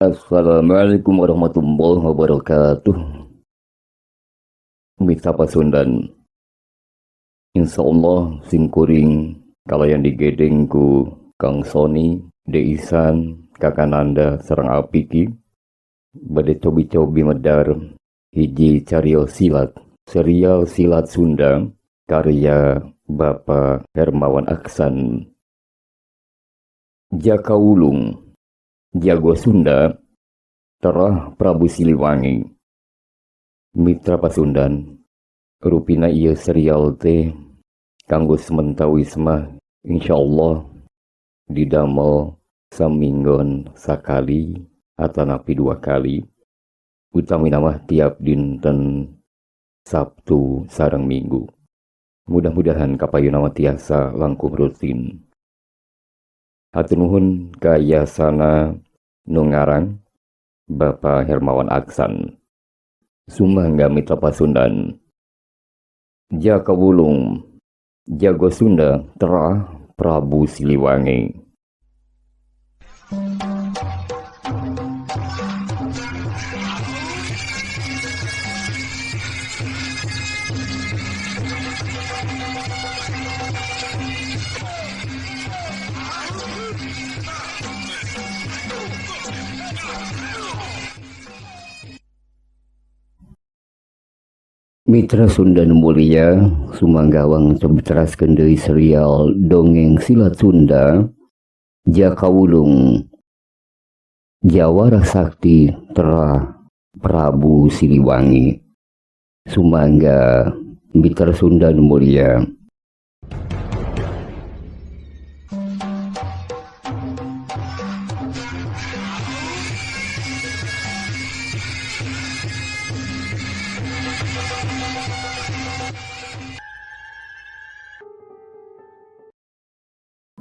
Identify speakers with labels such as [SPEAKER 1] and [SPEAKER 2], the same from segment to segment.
[SPEAKER 1] Assalamualaikum warahmatullahi wabarakatuh. Mitra Pasundan, Insyaallah simkuring kalayan digedeng ku Kang Sony, Deisan, Kakananda sareng Apiki bade cobi-cobi medar hiji carios silat, serial silat Sunda karya Bapak Hermawan Aksan. Jaka Wulung, Jago Sunda Terah Prabu Siliwangi. Mitra Pasundan, rupina ieu serial teh kanggo sementawis mah insyaallah didamel saminggon sakali atanapi dua kali, utamina mah tiap dinten Sabtu sareng Minggu. Mudah-mudahan kapayuna mah tiasa langkung rutin. Hatur nuhun ka yasana nu ngarang, Bapak Hermawan Aksan. Sumangga, Mitra Pasundan. Jaka Wulung, Jago Sunda Terah Prabu Siliwangi. Mitra Sunda nu mulia, sumangga urang cobi teraskeun deui serial dongeng silat Sunda Jaka Wulung, Jawara Sakti Terah Prabu Siliwangi. Sumangga, Mitra Sunda nu mulia.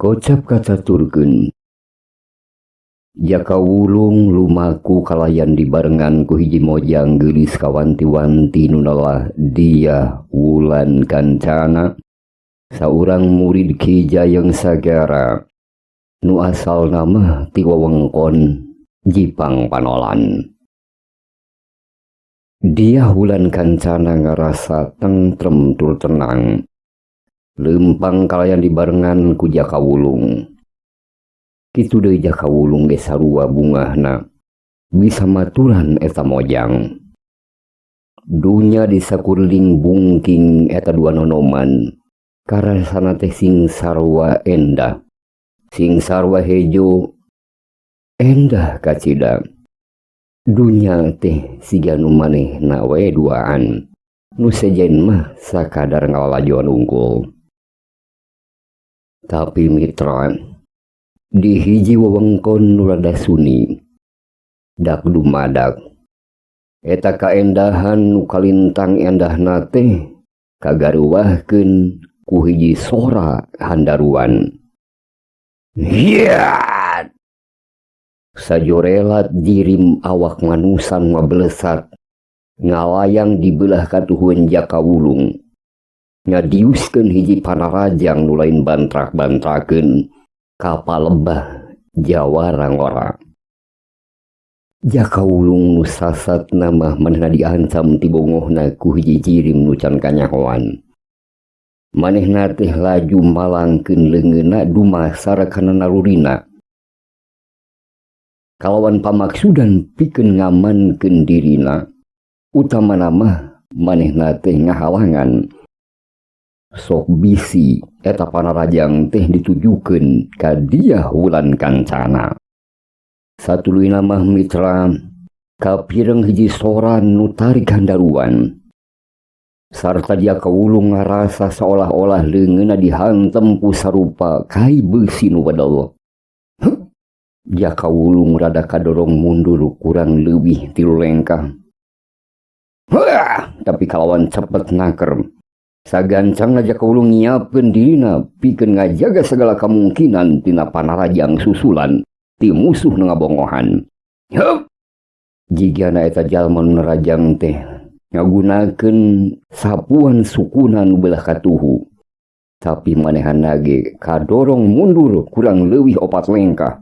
[SPEAKER 1] Kocap kacaturkeun, Jaka Wulung lumaku kalayan dibarengan ku hiji mojang geulis kawanti-wanti nu nelah Dyah Wulan Kancana, saurang murid Ki Jayeng Sagara nu asalna mah ti wewengkon Jipang Panolan. Dyah Wulan Kancana ngarasa tentrem tur tenang leumpang kalayan dibarengan ku Jaka Wulung. Kitu deui Jaka Wulung ge sarua bungahna bisa maturan eta mojang. Dunya di sakuriling bungking eta dua nonoman karasana teh sing sarua endah, sing sarua hejo, endah kacida. Dunya teh siga nu manehna we duaan, nu sejen mah sakadar ngalalajoan unggul. Tapi mitra, di hiji wewengkon nu rada suni dak dumadak eta kaendahan nu kalintang endahna teh kagaruwahkeun ku hiji sora handaruan. Hiat! Sajorelat jirim awak manusa nu ngabelesat ngalayang dibelah katuhuan Jaka Wulung, ngadiuskeun hiji panarajang nu lain bantrak-bantrakeun ka palebah jawara ngora. Jaka Wulung nu sasat mah manehna diancam ti bongohna ku hiji jirim nu can kanyahoan. Manehna teh laju malangkeun leungeunna dumasar kana nalurina kalawan pamaksudan pikeun ngamankeun dirina, utamana mah manehna teh ngahalangan sok bisi eta panarajang teh ditujukeun ka Dyah Wulan Kancana. Satuluyna mah, mitra, kapireng hiji sora nu tarik handaruan sarta Jaka Wulung ngarasa seolah-olah leungeunna dihantem ku sarupa kai beusi nu bedol. Jaka Wulung rada kadorong mundur kurang leuwih 3 lengkah. Wah, tapi kalawan cepet naker. Sagancangna Jaka Wulung nyiapkeun dirina pikeun ngajaga segala kemungkinan tina panarajang susulan ti musuh nu ngabongohan. Hup! Jigana eta jalma nu narajang teh ngagunakeun sapuan sukuna nu belah katuhu. Tapi manehna ge kadorong mundur kurang leuwih 4 lengkah.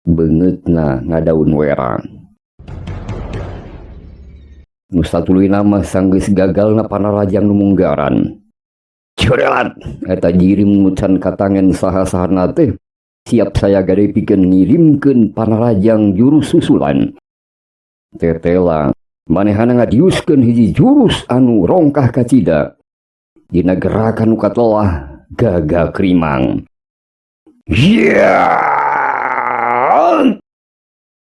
[SPEAKER 1] Beungeutna ngadaun wera. Nu satuluyna mah sanggeus gagalna panarajang nu munggaran. Jorelat eta jirim nu can katangen saha-sahana teh siap sayaga deui pikeun ngirimkeun panarajang jurus susulan. Tetela manehana ngadiuskeun hiji jurus anu rongkah kacida. Dina gerakan nu katelah gaga krimang. Yeah!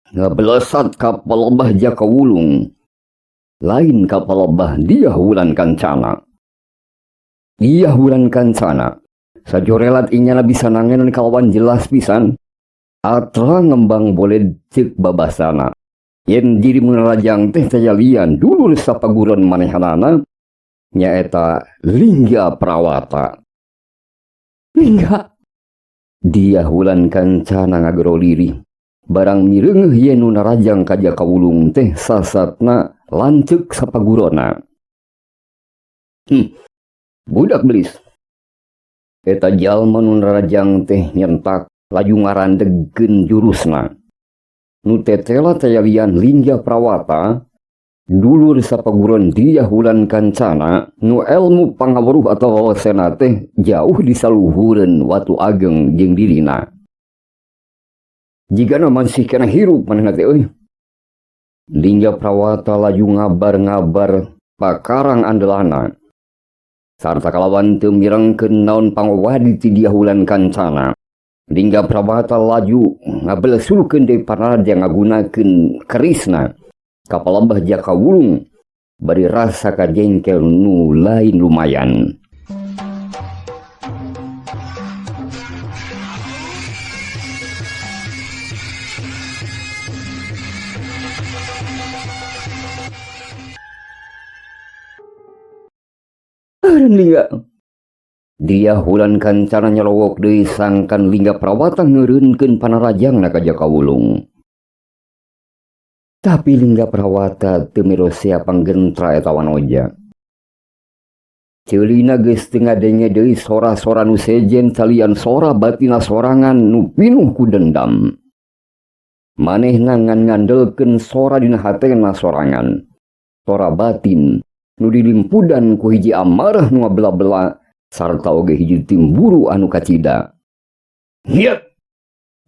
[SPEAKER 1] Ngabelesat ka palebah Jaka Wulung. Lain ka palebah Dyah Wulan Kancana. Dyah Wulan Kancana sajorelat inyana bisa nangenan kalawan jelas pisan. Atra ngembang boleh cek babasana. Yen diri munarajang teh tayalian dulur sapaguron manehanana nyaeta Lingga Prawata. Lingga. Dyah Wulan Kancana ngagero lirih. Barang mireungeuh yen nu narajang ka Jaka Wulung teh sasatna lanceuk sapagurona. Budak belis. Eta jalma nu narajang teh nyentak laju ngarandegkeun jurusna. Nu tetela tayalian Lingga Prawata dulur sapaguron Dyah Wulan Kancana nu elmu pangaweruh atawa wawasena teh jauh disaluhureun watu ageng jeung dirina. Jigana masih kena hirup manehna teh euy. Lingga Prawata laju ngabar-ngabar pakarang andelana. Sarta kalawan teu mirengkeun naon pangwadi ti Dyah Wulan Kancana. Lingga Prawata laju ngabelesulkeun deui panarajang ngagunakeun kerisna. Kapalebah Jaka Wulung bari rasa kajengkel nu lain lumayan. Lingga. Dyah Wulan Kancana nyelowok deui sangkan Lingga Prawata ngeureunkeun panarajangna ka Jaka Wulung. Tapi Lingga Prawata teu mirosea panggentra eta wanoja. Ceulina geus teu ngadenge deui sora-sora nu sejen salian sora batina sorangan nu pinuh ku dendam. Manehna ngan ngandelkeun sora dina hatena sorangan. Sora batin nu dilimpudan ku hiji amarah nu ngabela-bela sarta oge hiji timburu anu kacida. Hiat!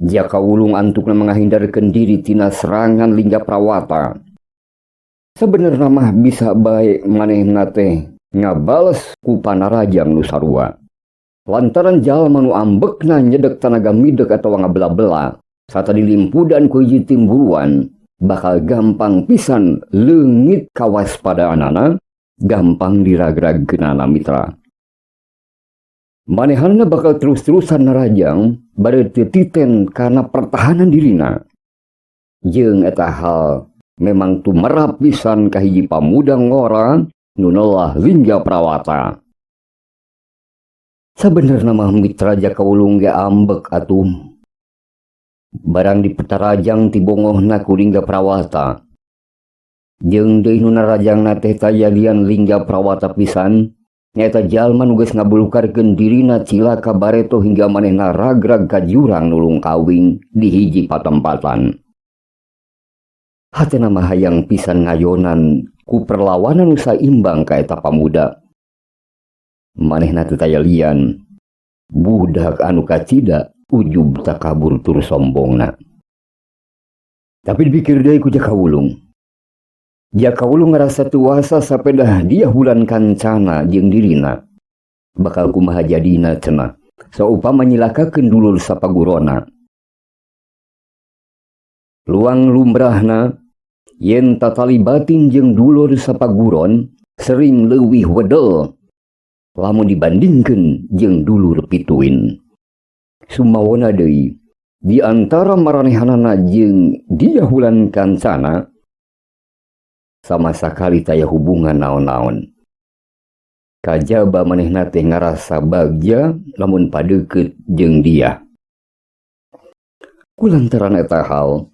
[SPEAKER 1] Jaka Wulung antukna mengahindarkeun diri tina serangan Lingga Prawata. Sebenarna mah bisa bae manehna teh ngabales ku panarajang nu sarua. Lantaran jalma nu ambekna nyedek tanaga midek atawa ngabela-bela sarta dilimpudan ku hiji timburuan bakal gampang pisan leungit kawaspadaanana, gampang diragragkeunana mitra. Manehanna bakal terus-terusan narajang bari teu titen kana pertahanan dirina. Jeung eta hal memang tumerap pisan ka hiji pamuda ngora nu nelah Lingga Prawata. Sabenerna mah mitra Jaka Wulung ge ambek atuh. Barang dipetarajang ti bongohna ku Lingga Prawata. Jeung deui nu narajangna teh tayalian Lingga Prawata pisan. Nyaeta jalma nu geus ngabulukarkeun dirina cilaka bareto hingga manehna ragrag ka jurang nulung kawing di hiji patempatan. Hatena mah hayang pisan ngayonan ku perlawanan nu saimbang ka eta pamuda. Manehna teu taya lian, budak anu kacida ujub takabur tur sombongna. Tapi dipikir deui ku Jaka Wulung. Jaka Wulung ngarasa tuasa sapedah Dyah Wulan Kancana jeung dirina. Bakal kumaha jadina cenah. Saupama nyilakakeun dulur sapagurona. Luang lumrahna yen tatali batin jeung dulur sapaguron sering leuwih wedel lamun dibandingkeun jeung dulur pituin. Sumawona deui di antara maranehanana jeung Dyah Wulan Kancana sama sakali taya hubungan naon-naon. Kajaba manehna teh ngarasa bagja lamun padeukeut jeung dia. Kulantaran eta hal,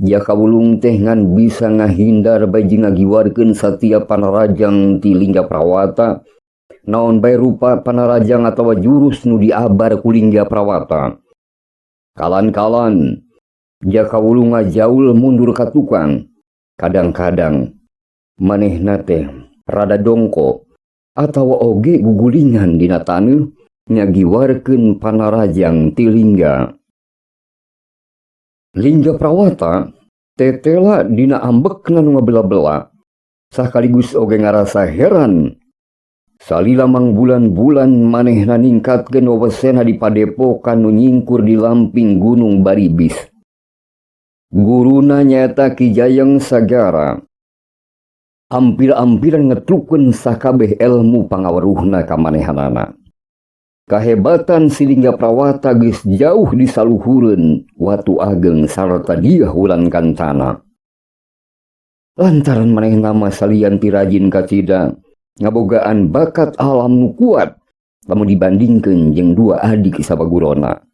[SPEAKER 1] Jaka Wulung teh ngan bisa ngahindar bae jeung ngagiwarkeun satiap panarajang ti Lingga Prawata, naon bae rupa panarajang atawa jurus nu diabar ku Lingga Prawata. Kalan-kalan Jaka Wulung ngajaul mundur ka tukang. Kadang-kadang manehna teh rada dongko atawa oge gugulingan dina taneuh nyagiwarkeun panarajang ti Lingga. Lingga Prawata tetela dina ambekna nu ngabela-bela sakaligus oge ngarasa heran. Salila mangbulan-bulan manehna ningkatkeun wewesena di padepokan nu nyingkur di lamping Gunung Baribis. Guruna nyaeta Ki Jayeng Sagara. Ampir-ampiran ngetrukeun sakabeh elmu pangaweruhna ka manehanana. Kahebatan si Lingga Prawata geus jauh disaluhureun Watu Ageng sarta Dyah Wulan Kancana. Lantaran manehna mah salian ti rajin kacida, ngabogaan bakat alam nu kuat lamun dibandingkeun jeung dua adik sabagurona.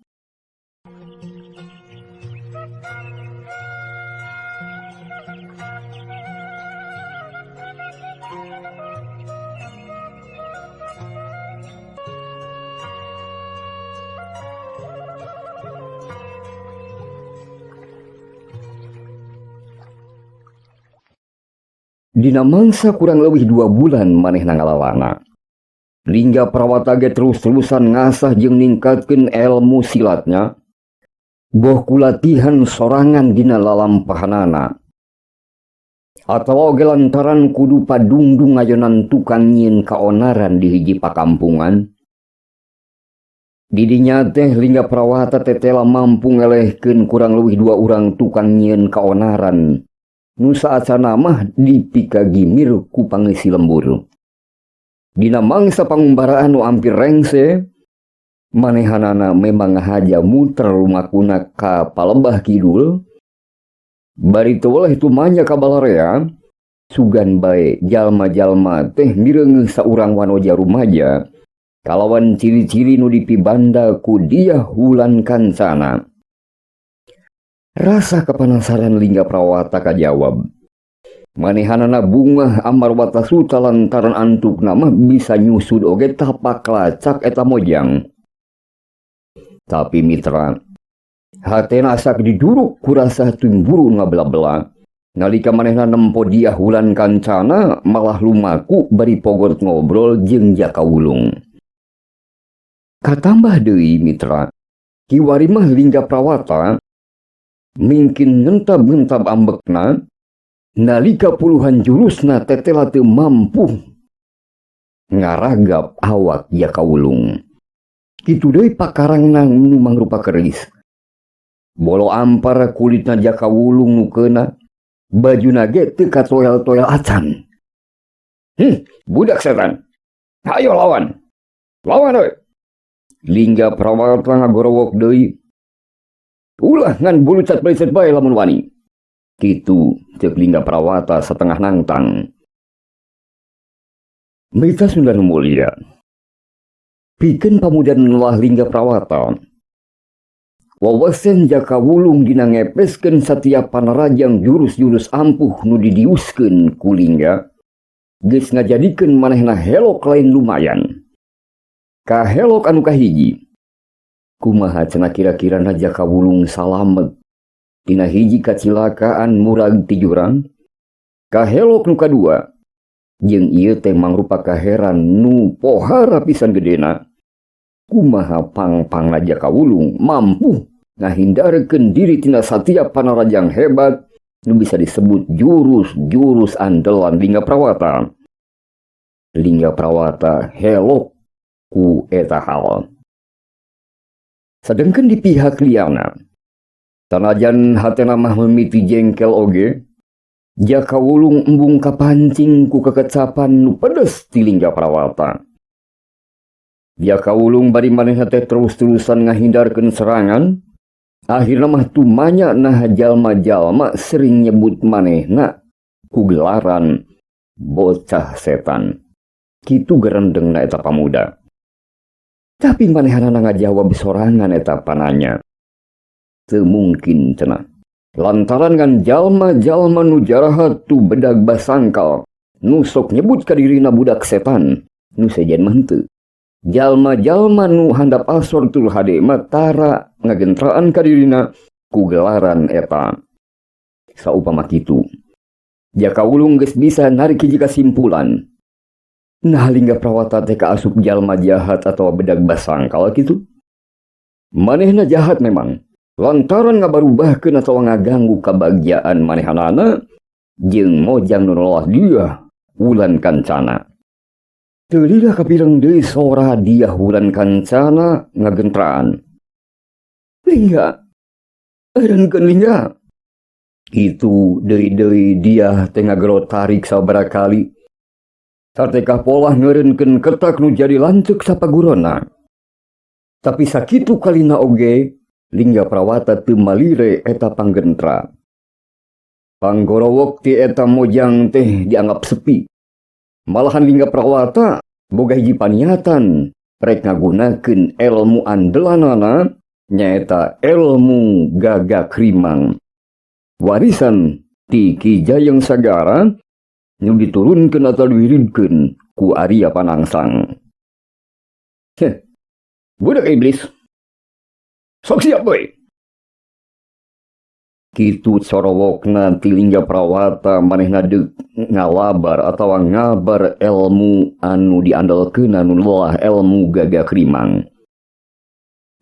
[SPEAKER 1] Dina mangsa kurang leuwih 2 bulan manehna ngalalana. Lingga Prawata ge terus-terusan ngasah jeung ningkatkeun elmu silatnya. Boh kulatihan sorangan dina lalampahanana. Atawa oge lantaran kudu padungdung ngayonan tukang nyieun kaonaran di hiji pakampungan. Didinya teh Lingga Prawata tetela mampu ngelehkeun kurang leuwih 2 urang tukang nyieun kaonaran. Nu saacana mah dipikagimir ku pangeusi lembur. Dina mangsa pangumbaraan nu ampir rengse, manehanana memang ngahaja muter lumakuna ka Palembah Kidul. Bari teu weleh tumanya ka balarea, sugan bae jalma-jalma teh mireungeuh saurang wanoja rumaja kalawan ciri-ciri nu dipibanda ku Dyah Wulan Kancana. Rasa kepanasaran Lingga Prawata kajawab. Manehanana bungah Amarwata Suta lantaran antukna mah bisa nyusud oge tapak lacak eta mojang. Tapi mitra, hatena asak diduruk kurasa timburu ngabela-bela. Nalika manehna nempo Dyah Wulan Kancana malah lumaku bari pogot ngobrol jeung Jaka Wulung. Katambah deui mitra, kiwari mah Lingga Prawata mingkin ngentab-ngentab ambekna nalika puluhan jurusna tetela teu mampu ngaragap awak Jaka Wulung. Kitu deui pakarangna nu mangrupa keris. Bolo ampar kulitna Jaka Wulung nu keuna, bajuna ge teu katoel-toel acan. Budak setan. Hayo lawan. Lawan we. Lingga Prawata ngagorowok deui. Ulah ngan bulucat-belicat bae lamun wani. Kitu ceuk Lingga Prawata setengah nangtang. Mita Sunda nu mulia. Pikeun pamudan lah Lingga Prawata. Wawesen Jaka Wulung dina ngepeskeun satiap panarajang jurus-jurus ampuh nu didiuskeun ku Lingga, geus ngajadikeun manehna helok lain lumayan. Kahelok anu kahiji. Kumaha cenah kira-kirana Jaka Wulung salamet tina hiji kacilakaan murag ti jurang? Kahelok nu kadua, jeung ieu teh mangrupa kaheran nu pohara pisan gedena. Kumaha pang-pangna Jaka Wulung mampu ngahindarkeun diri tina satiap panarajang hebat nu bisa disebut jurus-jurus andalan Lingga Prawata. Lingga Prawata helok ku eta hal. Sedangkan di pihak liana, sanajan hatena mah mimiti jengkel oge, Jaka Wulung embung kapancing ku kekecapan nu pedes ti Lingga Prawata. Jaka Wulung bari manehna teh terus-terusan ngahindarkeun serangan, akhirna mah tumanya nah jalma-jalma sering nyebut manehna ku gelaran bocah setan. Kitu gerendengna eta pamuda. Tapi manehanana ngajawab sorangan eta pananya. Teu mungkin cenah. Lantaran ngan jalma-jalma nu jarahat tu bedag basangkal, nu sok nyebut ka dirina budak setan, nu sejen mah henteu. Jalma-jalma nu handap asor tur hade mah tara ngagentraan ka dirina ku gelaran eta. Saupama kitu, Jaka Wulung geus bisa narik hiji kasimpulan. Nah, Lingga Prawata teh kaasup jalma jahat atau bedag basangkal kitu. Manehna jahat memang lantaran ngabarubahkeun atawa ngaganggu kabagjaan manehanana jeung mojang nu nolah dia Wulan Kancana. Teu lila kapireng deui sora Dyah Wulan Kancana ngagentraan. "Lingga, eureunkeun, Lingga." Kitu deui-deui Dyah teh ngagero tarik sababaraha kali. Satekah polah ngeureunkeun ketak nu jadi lanceuk sapagurona. Tapi sakitu kalina oge Lingga Prawata teu malire eta panggentra. Panggorowok ti eta mojang teh dianggap sepi. Malahan Lingga Prawata boga hiji paniatan rek ngagunakeun elmu andelanana, nyaeta elmu Gagak Rimang. Warisan ti Ki Jayeng Sagara nu diturunkeun atau diwiridkeun ku Arya Panangsang. "Heh, budak iblis. Sok siap, boy." Kitu corowokna ti Lingga Prawata manehna deuk ngalabar atawa ngabar elmu anu diandalkeun anu lelah elmu Gagak Rimang.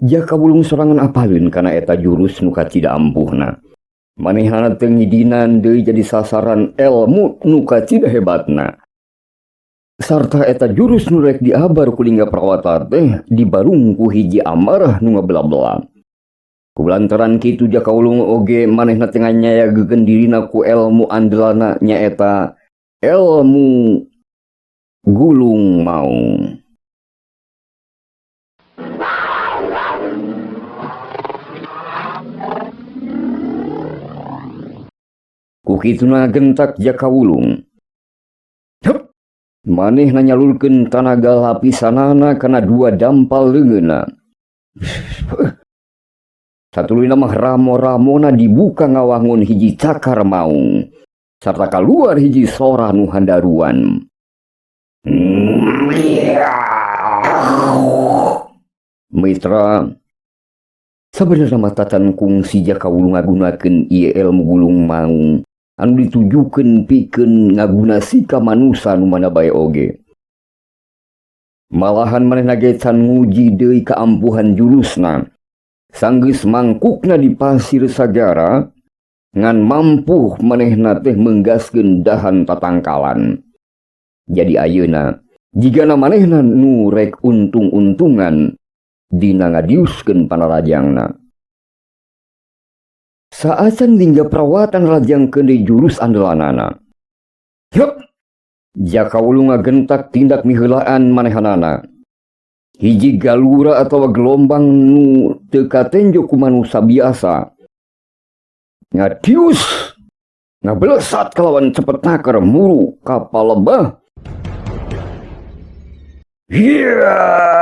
[SPEAKER 1] Jaka Wulung sorangan apaleun kana eta jurus nu kacida ampuhna. Manehna teu ngidinan deui jadi sasaran elmu nu kacida hebatna. Sarta eta jurus nu rek diabar ku Lingga Prawata teh dibarung ku hiji amarah nu ngabela-bela. Kulantaran kitu, Jaka Wulung oge manehna teh nyayagekeun dirina ku elmu andelana, nyaeta elmu gulung maung. Ku kituna gentak Jaka Wulung. Hup! Manehna nyalurkeun tanaga lapisanana kana dua dampal leungeunna. Satuluyna mah ramo-ramona dibuka ngawangun hiji cakar maung. Sarta kaluar hiji sora nu handaruan. Mitra, sabenerna mah tacan kungsi Jaka Wulung ngagunakeun ieu ilmu gulung maung anu ditujukeun pikeun ngaguna ka manusa nu mana bae oge. Malahan manehna ge can nguji deui kaampuhan jurusna. Sanggeus mangkukna di pasir sagara, ngan mampu manehna teh menggaskeun dahan tatangkalan. Jadi ayeuna jigana manehna nu rek untung-untungan dina ngadiuskeun panarajangna. Saacan Lingga Prawata ngarajangkeun deui jurus andelanana. Yup! Jaka Wulung ngagentak tindak miheulaan manehanana. Hiji galura atau gelombang nu teu katenjo ku manusa biasa. Ngadius ngabelesat kalawan cepet naker muru kapal lebah. Hiat!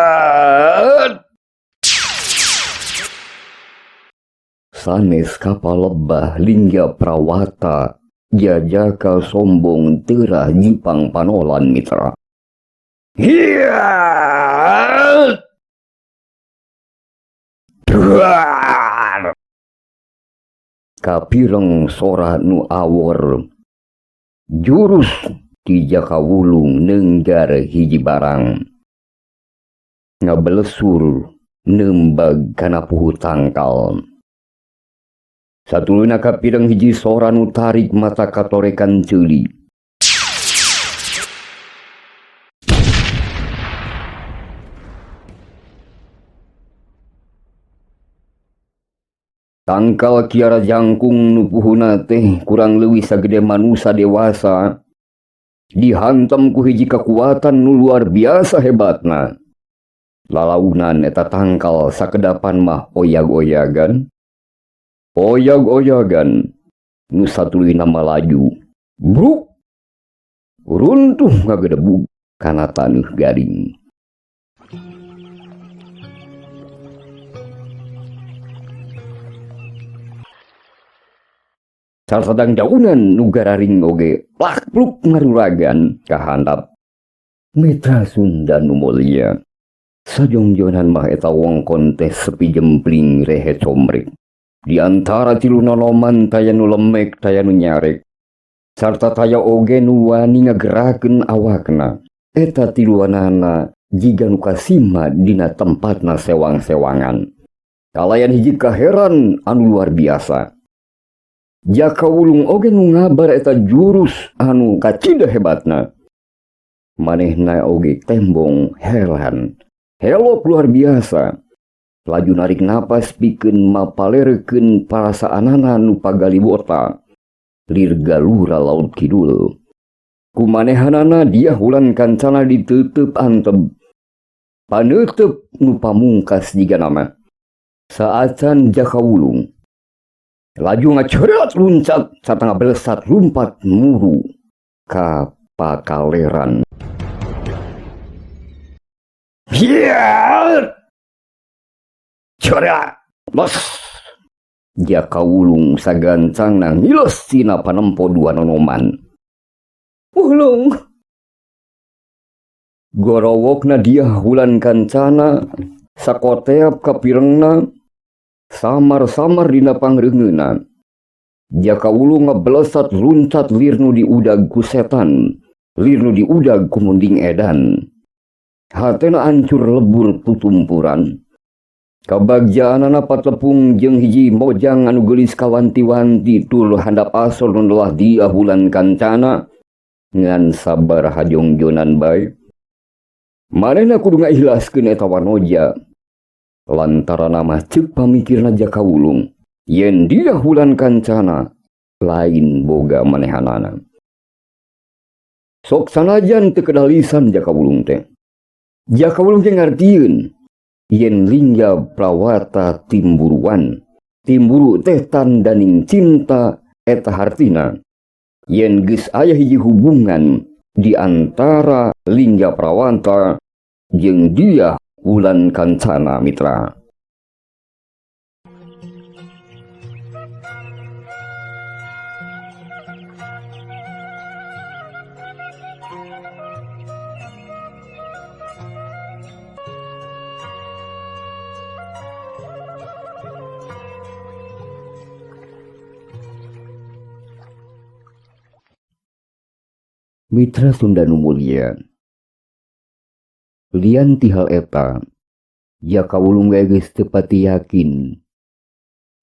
[SPEAKER 1] Sanes kapal lebah, Lingga Prawata jajaka sombong terah jipang panolan, mitra. Hiat! Duar! Kapireng sora nu awor. Jurus ti Jaka Wulung nenggar hiji barang. Ngabelesur nembag kana puhu tangkal. Satuluyna kapireng hiji sora nu tarik mata katorekan ceuli. Tangkal kiara jangkung nu puhuna teh kurang leuwih sagede manusa dewasa dihantam ku hiji kekuatan nu luar biasa hebatna. Lalaunan eta tangkal sakedapan mah oyag-oyagan. Oyag-oyagan nu satuluyna malaju. Bruk! Runtuh ngagedebug kana taneuh garing. Sasadang daunan nu gararing oge plak-pluk ngaruragan ka handap. Mitra Sunda nu mulia. Sajongjonan mah eta wongkon teh sepi jempling rehe comrek. Di antara tilu nonoman taya nu lemek, taya nu nyarek, sarta taya oge nu wani ngagerakeun awakna. Eta tiluanana jiga nu kasima dina tempatna sewang-sewangan. Kalayan hiji kaheran anu luar biasa. Jaka Wulung oge nu ngabar eta jurus anu kacida hebatna. Manehna oge tembong heran. Helok luar biasa. Laju narik napas pikeun mapalerekeun parasaanana nu pagaliwota. Lir galura laut kidul. Kumanehanana Dyah Wulan Kancana ditutup antep. Paneuteup nu pamungkas jiga nama. Saacan Jaka Wulung. Laju ngaceureut luncat satengah belesat lumpat muru ka pakaleran. Hiat! Corak! Los! Jaka Wulung sagancangna ngilos tina panempo dua nonoman. Wulung! Gorowokna Dyah Wulan Kancana sakoteap kapirengna samar-samar dina pangreungeuna. Jaka Wulung ngeblesat luncat lirnu diudag ku setan, lirnu diudag ku munding edan. Hatena ancur lebur tutumpuran. Kabagjaanana patepung jeung hiji mojang anu geulis kawanti-wanti tur handap asor nu nelah Dyah Wulan Kancana ngan sabar hajongjonan bae. Manehna kudu ngaihlaskeun eta wanoja. Lantaran mah ceuk pamikirna Jaka Wulung yen Dyah Wulan Kancana lain boga manehanana. Sok sanajan teu kedalisan Jaka Wulung teh. Jaka Wulung teh ngartieun yen lingga prawata timburuan. Timburu teh tandaning cinta eta hartina. Yen geus aya hiji hubungan di antara Lingga Prawata jeung Dyah Wulan Kancana mitra. Mitra Sunda nu mulia. Lian ti hal eta, Jaka Wulung geus teu pati yakin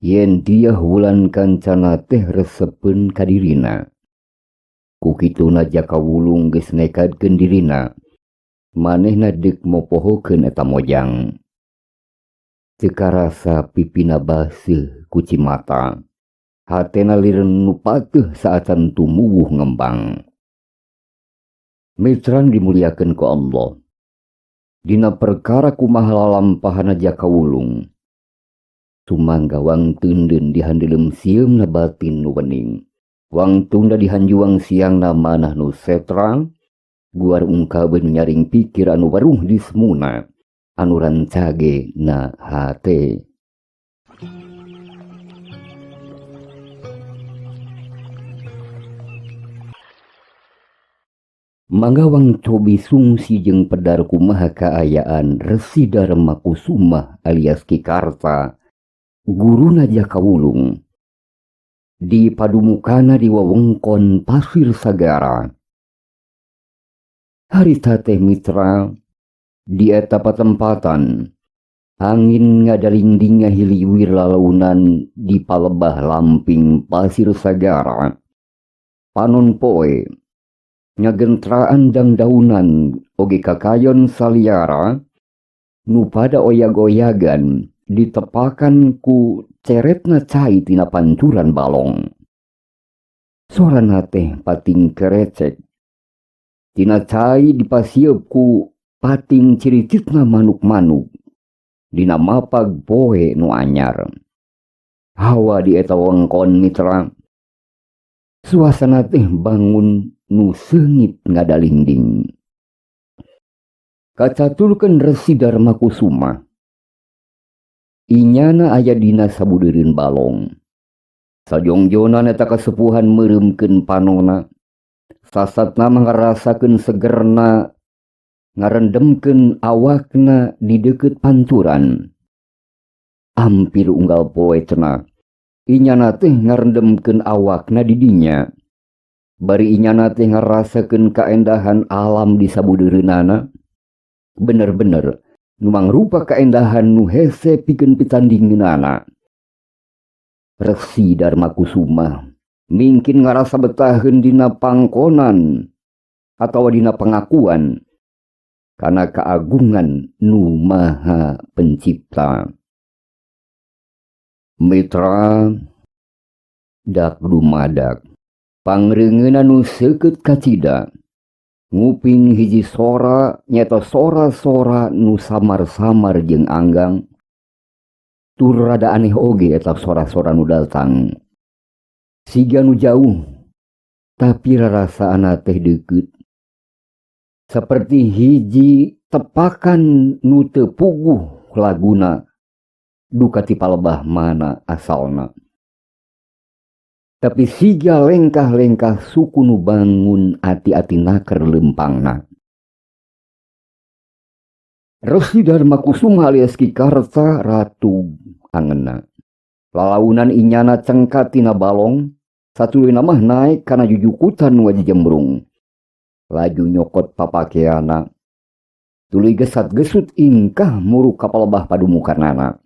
[SPEAKER 1] yen Dyah Wulan Kancana teh resepeun ka dirina. Ku kituna Jaka Wulung geus nekadkeun dirina, manehna deuk mopohokeun eta mojang. Teu karasa pipina baseuh ku cimata, hatena lireun nu pateuh saacan tumuwuh ngembang. Mitra dimuliakeun ku Allah. Dina perkara kumaha lalampahana Jaka Wulung. Sumangga wangtundeun dihandelem sieumna batin nu wening. Wangtunda dihanjuang siangna manah nu setra, guar ungkabeun nyaring pikir anu waruh di semuna, anu rancage na hate. Mangga wang cobi sungsi jeung pedar kumaha kaayaan Resi Darma Kusuma alias Ki Karta, guruna Jaka Wulung. Di padumukana di wewengkon Pasir Sagara. Harita teh mitra di eta patempatan angin ngadalingding ngahiliwir lalaunan di palebah lamping Pasir Sagara. Panon poe ngagentraan dangdaunan oge kakayon saliara nu pada oyag-oyagan ditepakan ku ceretna cai tina pancuran balong. Sorana teh pating kerecek tina cai dipasieup ku pating ciricitna manuk-manuk dina mapag poe nu anyar. Hawa di eta wengkon mitra, suasana teh bangun nu seungit ngadalingding. Kacaturkeun Resi Darma Kusuma. Inyana aya dina sabudeureun balong. Sajongjonan eta kasepuhan meureumkeun panona. Sasatna mah ngarasakeun segerna, ngarendemkeun awakna di deukeut pancuran. Ampir unggal poe cenah. Inyana teh ngarendemkeun awakna di dinya. Bari inyana teh ngarasakeun kaendahan alam di sabudeureunana. Bener-bener nu mangrupa kaendahan nu hese pikeun pitandingeunana. Resi Darma Kusuma mingkin ngarasa betaheun dina pangkonan atawa dina pengakuan kana keagungan nu Maha Pencipta. Mitra dak dumadak pangreungeuna nu seukeut kacida nguping hiji sora nyata sora-sora nu samar-samar jeung anggang. Tur rada aneh oge eta sora-sora nu datang. Siga nu jauh tapi rarasaana teh deukeut. Seperti hiji tepakan nu teu puguh laguna duka ti palebah mana asalna. Tapi siga lengkah-lengkah suku nu bangun ati-ati naker lempangna. Resi Darma Kusuma alias Ki Karta ratu angenna. Lalaunan inyana cengkat tina balong, satuluyna mah naek kana jujukutan nu jembrung. Laju nyokot papakeana. Tuluy gesat-gesut ingkah muruk ka palebah padumukanana.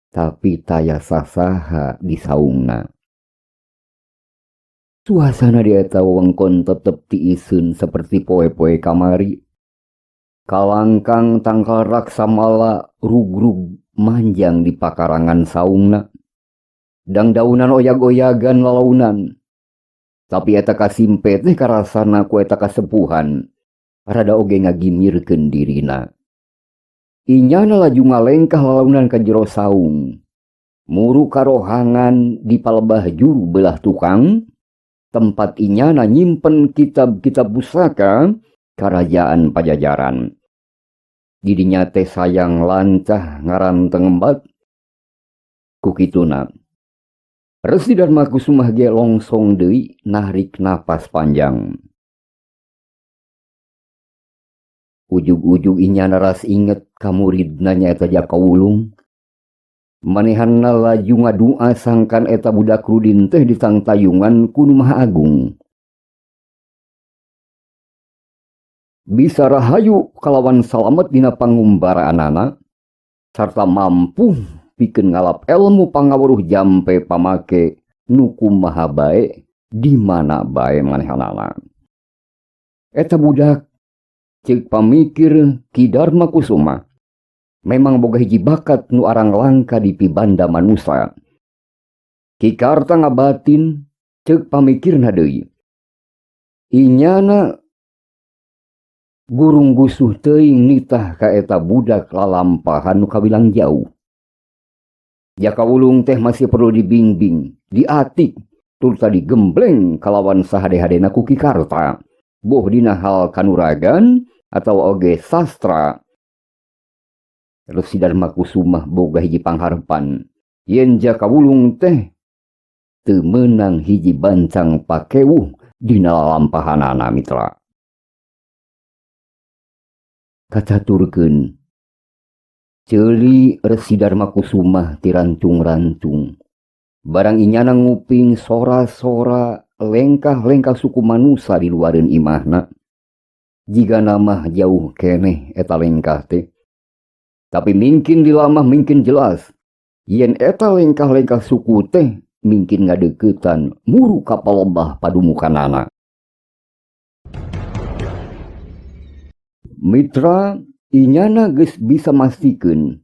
[SPEAKER 1] Tapi taya sasaha di saungna. Suasana di eta wewengkon tetep tiiseun seperti poe-poe kamari. Kalangkang tangkal raksamala rugrug manjang di pakarangan saungna. Dangdaunan oyag-oyagan lalaunan. Tapi eta kasimpe teh karasana ku eta kasepuhan. Rada oge ngagimirkeun dirina. Inyana laju ngalengkah lalaunan ka jero saung. Muru karohangan di palebah juru belah tukang. Tempat inyana nyimpen kitab-kitab pusaka kerajaan Pajajaran. Didinya teh sayang lancah ngaranteng embat kukituna. Resi Darma Kusumah ge longsong deui narik napas panjang. Ujug-ujug inyana ras inget ka muridna nyaeta Jaka Wulung. Manehanna laju ngadua sangkan eta budak rudin teh ditangtayungan ku Nu Maha Agung. Bisa rahayu kalawan salamet dina pangumbaraanana sarta mampu pikeun ngalap ilmu pangaweruh jampe pamake nu kumaha bae di mana bae manehanana. Eta budak ceuk pamikir Ki Darma Kusuma memang boga hiji bakat nu arang langka di pibanda manusa. Ki Karta ngabatin ceuk pamikirna deui. Inyana gurung gusuh teuing nitah ka eta budak lalampahan nu kawilang jauh. Jaka Wulung teh masih perlu dibimbing, diatik, turta digembleng kalawan sahade-hadena ku Ki Karta. Boh dina hal kanuragan atau oge sastra. Resi Darma Kusumah boga hiji pangharepan yen Jaka Wulung teh teu meunang hiji bancang pakewuh dina lalampahanana mitra. Kacaturkeun ceuli Resi Darma Kusumah tirancung-rancung. Barang inyana nguping sora-sora lengkah-lengkah suku manusa di luareun imahna. Jiga namah jauh keneh eta lengkah teh. Tapi mungkin dilamah mungkin jelas. Yen eta lengkah-lengkah suku teh mungkin ngadeukeutan muru ka palebah padumukanana. Mitra inyana geus bisa mastikeun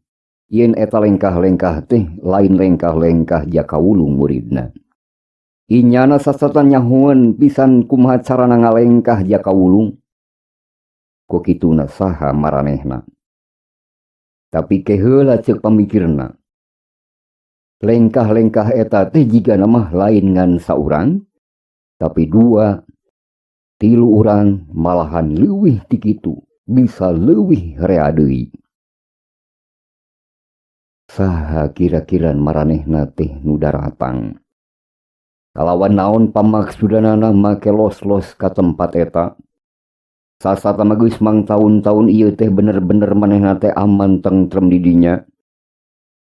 [SPEAKER 1] yen eta lengkah-lengkah teh lain lengkah-lengkah Jaka Wulung muridna. Inyana sasatan nyahueun pisan kumaha carana ngalengkah Jaka Wulung. Ku kituna saha maranehna. Tapi keheula ceuk pamikirna. Lengkah-lengkah eta teh jigana mah lain ngan saurang, tapi dua, tilu urang malahan leuwih ti kitu, bisa leuwih rea deui. Saha kira-kira maranehna teh nu daratang. Kalawan naon pamaksudanana make los-los ka tempat eta. Sasata mah geus mangtaun-taun ieu teh bener-bener manehna teh aman tentrem di dinya.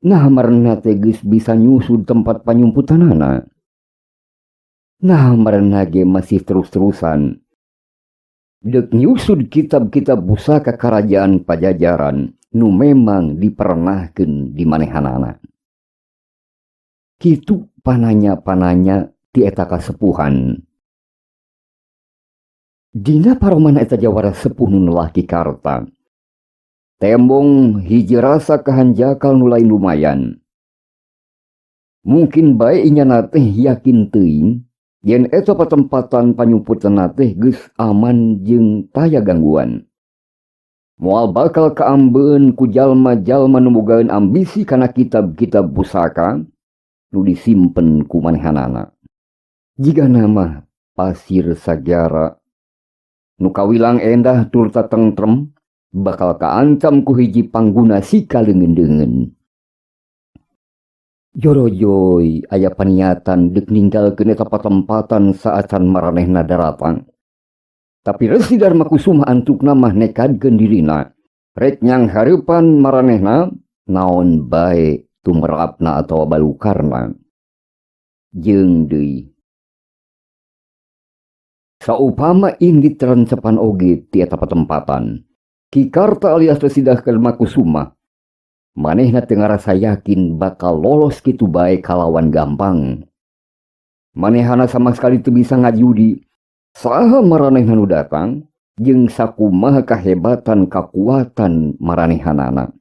[SPEAKER 1] Nah maranehna teh geus bisa nyusud tempat panyumputanana. Nah maranehna ge masih terus-terusan deuk nyusud kitab-kitab pusaka kerajaan Pajajaran nu memang dipernahkeun di manehanana. Kitu pananya-pananya ti eta kasepuhan. Dina paroman eta jawara sepuh nu nelah Ki Karta. Tembong hiji rasa kahanjakal nu lain lumayan. Mungkin bae inyana teh yakin teuing yen eta patempatan panyumputanna teh geus aman jeung taya gangguan. Moal bakal kaambeun ku jalma-jalma nu bogaeun ambisi kana kitab-kitab pusaka nu disimpen ku manehanana. Jigana mah pasir sagara nu kawilang endah turta tentrem bakal kaancam ku hiji pangguna sika leungeun-deungeun. Jorojoy aya paniatan deuk ninggalkeun eta patempatan saacan maranehna daratang. Tapi Resi Darma Kusuma antukna mah nekadkeun dirina. Rek nyang hareupan maranehna naon bae tumerapna atawa balukarna. Jeung deui saupama indit rencepan oge ti eta patempatan, Ki Karta alias Resi Darma Kusuma manehna teu ngarasa yakin bakal lolos kitu bae kalawan gampang. Manehana sama sekali teu bisa ngajudi saha maranehna nu datang jeung sakumaha kahebatan kakuatan maranehanana.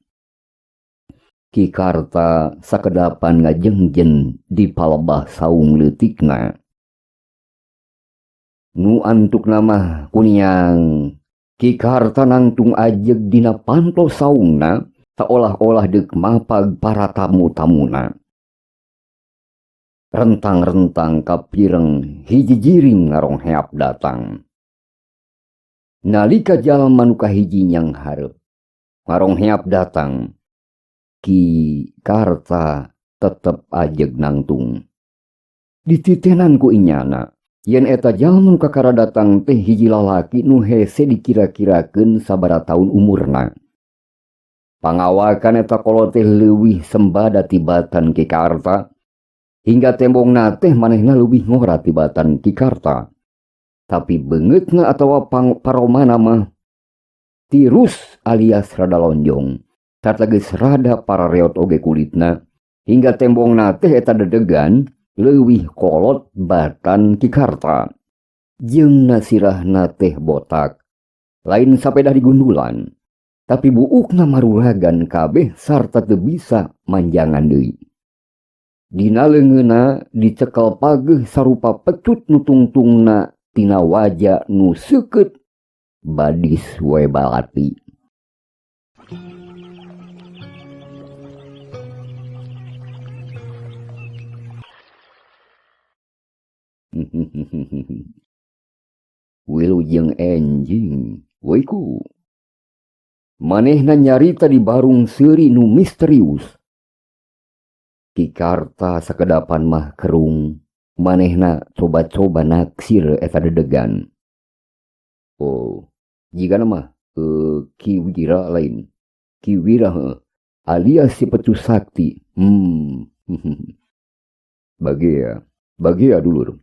[SPEAKER 1] Ki Karta sakedapan ngajengjen di palebah saung leutikna. Nu antukna mah kuniang Ki Karta nangtung ajeg dina panto saungna saolah-olah deuk mapag para tamu-tamuna. Rentang-rentang kapireng hiji jiring ngarongheap datang. Nalika jalma nu kahiji nyang hareup ngarongheap datang, Ki Karta tetep ajeg nangtung. Dititenan ku inyana yen eta jalma nu kakara datang teh hiji lalaki nu hese dikira-kirakeun sabaraha taun umurna. Pangawakan eta kolot teh leuwih sembada tibatan Ki Karta, hingga tembongna teh manehna leuwih ngora tibatan Ki Karta. Tapi beungeutna atawa paromana mah tirus alias rada lonjong, sarta geus rada parareot oge kulitna, hingga tembongna teh eta dedegan leuwih kolot batan Ki Karta. Jeung nasirahna teh botak, lain sapedah digundulan, tapi buukna maruragan kabeh sarta teu bisa manjangan deui. Dina leungeunna dicekel pageuh sarupa pecut nu tungtungna tina waja nu seukeut badis we balati. Wilujeng enjing weiku. Manehna nyarita di barung seuri nu misterius. Ki Karta sakedapan mah kerung, manehna coba-coba naksir eta dedegan. Oh, jigana mah Ki Wira lain. Ki Wira heuh, alias si Pecu Sakti. Bagea, bagea dulur.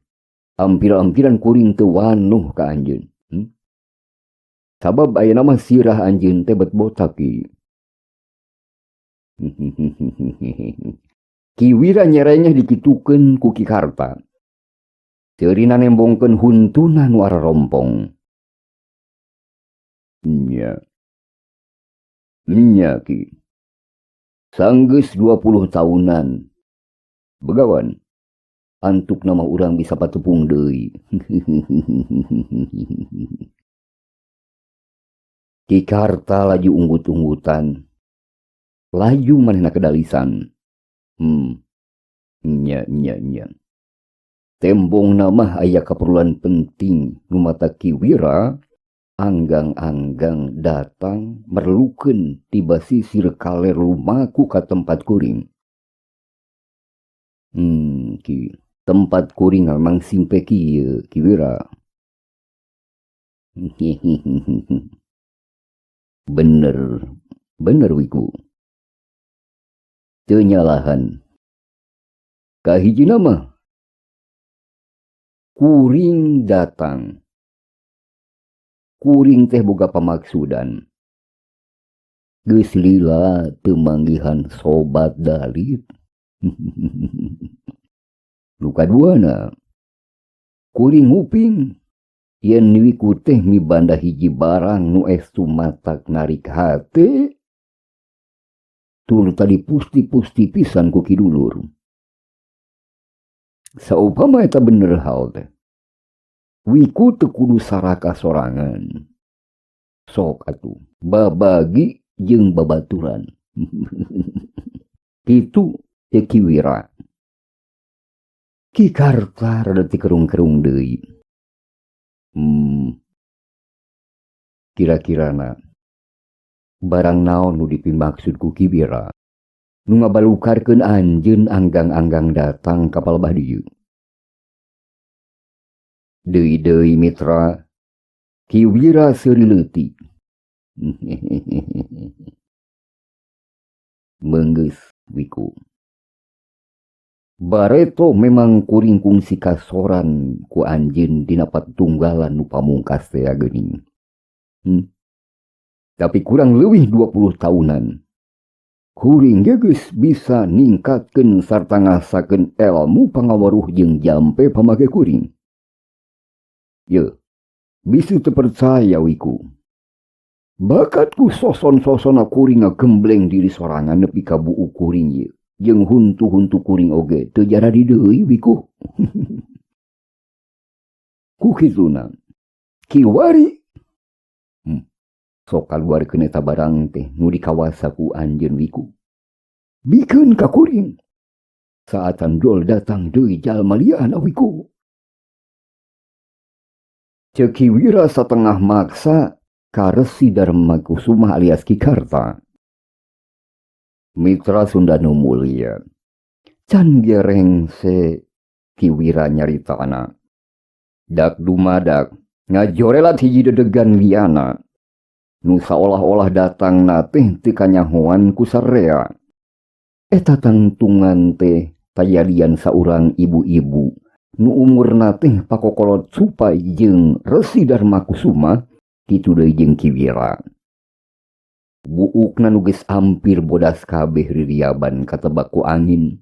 [SPEAKER 1] Ampir-ampiran kuring teu wanuh ka anjeun. Sabab ayeuna mah sirah anjeun teh bet botak ki. Ki Wira nyerengeh dikitukeun ku Ki Karta. Seurina nembongkeun huntuna nu ararompong. Nya. Nya ki. Sanggeus 20 tahunan. Begawan. Antuk nama urang bisa patepung deui. Ki Karta laju unggut-unggutan. Laju manehna kedalisan. Nya nya nya. Tembong nama aya keperluan penting nu mata Ki Wira anggang-anggang datang merlukeun tiba sisir kaler lumaku ka tempat kuring. Ki tempat kuring memang simpe kieu Ki Wira. Bener, bener wiku. Teu nyalahan. Kahijina mah kuring datang. Kuring teh boga pamaksudan. Geus lila teu manggihan sobat dalit. Nu kaduana, kuring nguping yen Wiku teh mibanda hiji barang nu estu matak narik hate tur tadi pusti-pusti pisan ku Ki Dulur. Saupama eta bener hal teh, Wiku teu kudu saraka sorangan. Sok atuh babagi jeung babaturan. Kitu ceuk Ki Wira. Ki Karta rada tikerung-kerung deui. Kira-kirana barang naon nu dipimaksud ku Ki Wira nu ngabalukarkeun anjeun anggang-anggang datang ka palebah dieu. Deui-deui mitra, Ki Wira seuri leutik. Meunggeus Wiku. Bareto memang kuring kungsi kasoran ku anjeun dina patunggalan nu pamungkas teh geuning. Tapi kurang leuwih 20 tahunan. Kuring ge geus bisa ningkatkeun sarta ngasakeun elmu pangaweruh jeung jampe pamake kuring. Ye, bisi teu percaya Wiku. Bakatku soson-sosona kuring ngagembleng diri sorangan nepi ka buuk kuring ieu. Jeung huntu-huntu kuring oge teu jaradi deui Wiku. Ku kituna kiwari. Sok kaluarkeun eta barang teh nu dikawasa ku anjeun Wiku. Bikeun ka kuring. Saatan jol datang deui jalma lian Wiku. Ceuk Ki Wira satengah maksa ka Resi Darma Kusuma alias Ki Karta. Mitra Sunda nu mulia, can ge rengse Ki Wira nyaritana. Dak dumadak ngajorelat hiji dedegan liana nu saolah-olah datang na teh teu kanyahoan ku sarea. Eta tangtungan teh tayalian saurang ibu-ibu nu umurna teh pakokolot supay jeung Resi Darma Kusuma kitu deui jeung Ki Wira. Buukna nu geus ampir bodas kabeh ririaban katebak ku angin.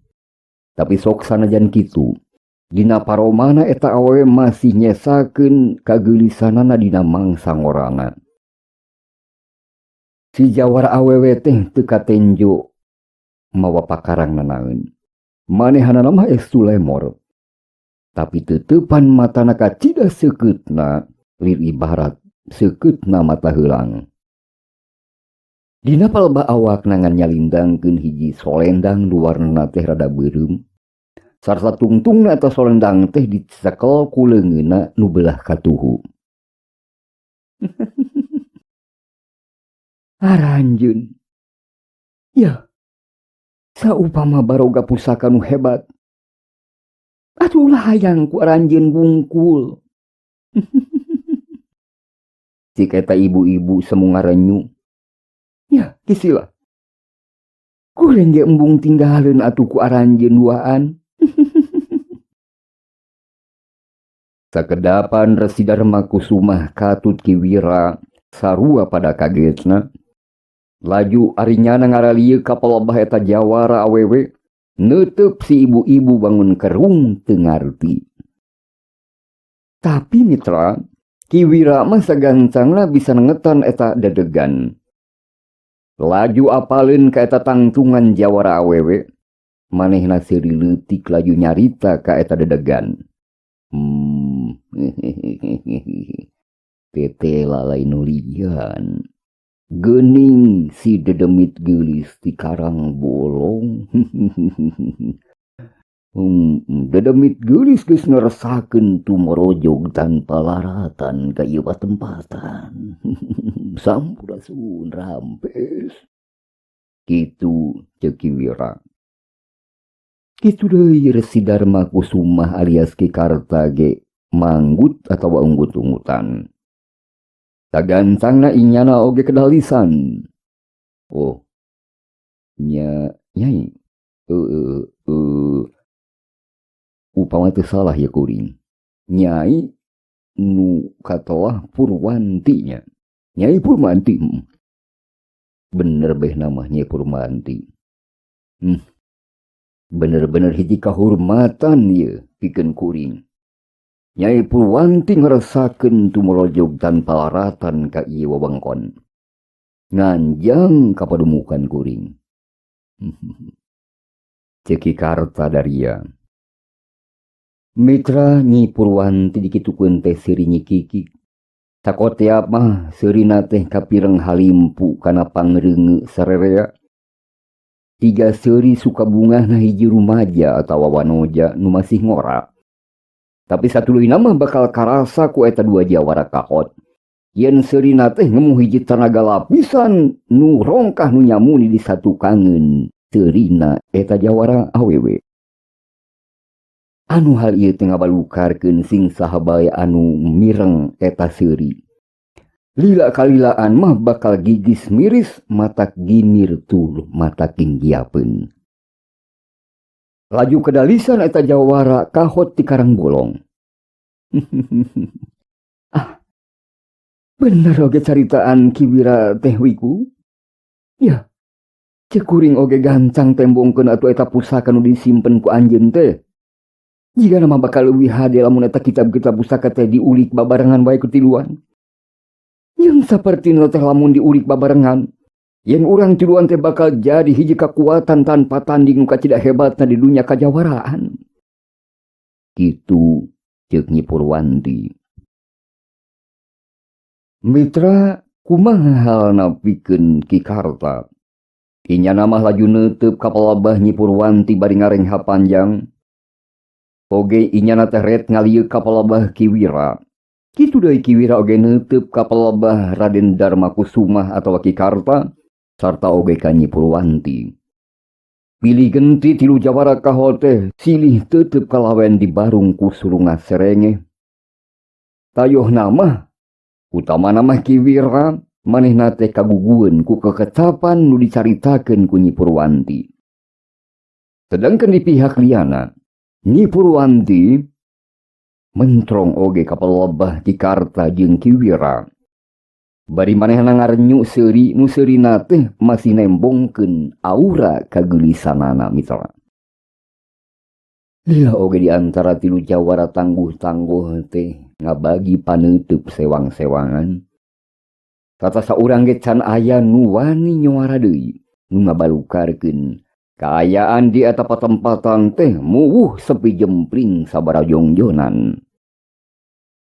[SPEAKER 1] Tapi sok sanajan kitu, dina paromana eta awewe masih nyesakeun kageulisanana dina mangsa ngorana. Si jawara awewe teh teu katenjo mawa pakarang nanaeun. Manehanana mah estu lemor. Tapi teuteupan matana kacida seukeutna lir ibarat seukeutna mata heulang. Dina palebah awakna ngan nyalindangkeun hiji solendang nu warnana teh rada beureum. Sarta tungtungna eta solendang teh dicekel ku leungeunna nu beulah katuhu. Aranjeun. Ya, saupama baroga pusaka nu hebat. Atuh ulah hayang ku aranjeun wungkul. Cik eta ibu-ibu semu ngarenyu. Ya, kisila. Kuring ge embung tinggaleun atuh ku aranjeun duaan. Sakedapan Resi Darma Kusumah katut Ki Wira sarua pada kagetna. Laju arinyana ngaralieu ka palebah eta jawara awewe, neuteup si ibu-ibu bangun kerung teu ngarti. Tapi mitra, Ki Wira mah sagancangna bisa nengetan eta dedegan. Laju apaleun ka eta tangtungan jawara awewe, manehna seuri leutik laju nyarita ka eta dedegan. Tetela lain nulian. Geuning si dedemit geulis ti karang bolong. Dedemit geulis geus ngeresakeun tumorojog tanpa laratan ka ieu patempatan. Sampurasun rampes. Kitu ceuk Ki Wira. Kitu deui Resi Darma Kusumah alias Ki Karta ge manggut atawa unggut-unggutan. Tagancangna inyana oge kedalisan. Oh, nya nyai. Upama teu salah ya kuring. Nyai nu katoah Purwanti nya. Nyai Purwanti. Bener beh nama Nyai Purwanti. Bener-bener hiji kahormatan ieu pikeun kuring. Nyai Purwanti ngarasakeun tumolojog tanpa laratan ka ieu wewengkon. Nganjang ka padumukan kuring. Ceuk Ki Karta Daria. Mitra Nyi Purwanti dikitukeun teh seuri nyikikik. Sakoteap mah seurina teh kapireng halimpu kana pangreungeuk sarerea. Tiga seuri suka bungahna hiji rumaja atawa wanoja nu masih ngora. Tapi satuluyna mah bakal karasa ku eta dua jawara kahot. Yen seurina teh ngemu hiji tanaga lapisan nu rongkah nu nyamuni disatukangeun seurina eta jawara awewe. Anu hal ieu teh ngabalukarkeun sing saha bae anu mireng eta seuri. Lila kalilaan mah bakal gigis miris matak gimir tur matak ginggiapeun. Laju kedalisan eta jawara kahot ti Karang Bolong. Ah, bener oge caritaan Ki Wira teh wiku. Ya, ceuk kuring oge gancang tembongkeun atuh eta pusaka nu disimpen ku anjeun teh. Jika nama bakal leuwih hade lamun eta kitab-kitab pusaka teh diulik babarengan bae ku tiluan. Yang sapertina teh lamun diulik babarengan, yen urang tiluan teh bakal jadi hiji kakuatan tanpa tanding nu kacida hebatna di dunia kajawaraan. Kitu ceuk Nyi Purwanti. Mitra kumaha halna pikeun Ki Karta? Inyana mah laju neuteup ka palabah Nyi Purwanti bari ngarengha panjang. Oge inyana teh ret ngalieu ka palabah Ki Wira. Kitu deui Ki Wira oge neuteup ka palabah Raden Darma Kusumah atawa Ki Karta sarta oge ka Nyi Purwanti. Pilih genti tilu jawara kahol teh silih teuteup kalawen di barung ku surunga serenge. Tayohna mah utamana mah Ki Wira manehna teh kagugueun ku kekecapan nu dicaritakeun ku Nyi Purwanti. Sedangkan di pihak liana, Nyi Purwanti mentrong oge ka palebah Ki Karta jeung Ki Wira. Bari manehna ngarenyu seuri nu seurina teh masih nembongkeun aura kageulisanana mitra. Lila oge di antara tilu jawara tangguh-tangguh teh ngabagi paneuteub sewang-sewangan. Kata saurang ge can aya nu wani nyuara deui nu ngabalukarkeun kaayaan di eta patempatan teh muwuh sepi jempling sabara jongjonan.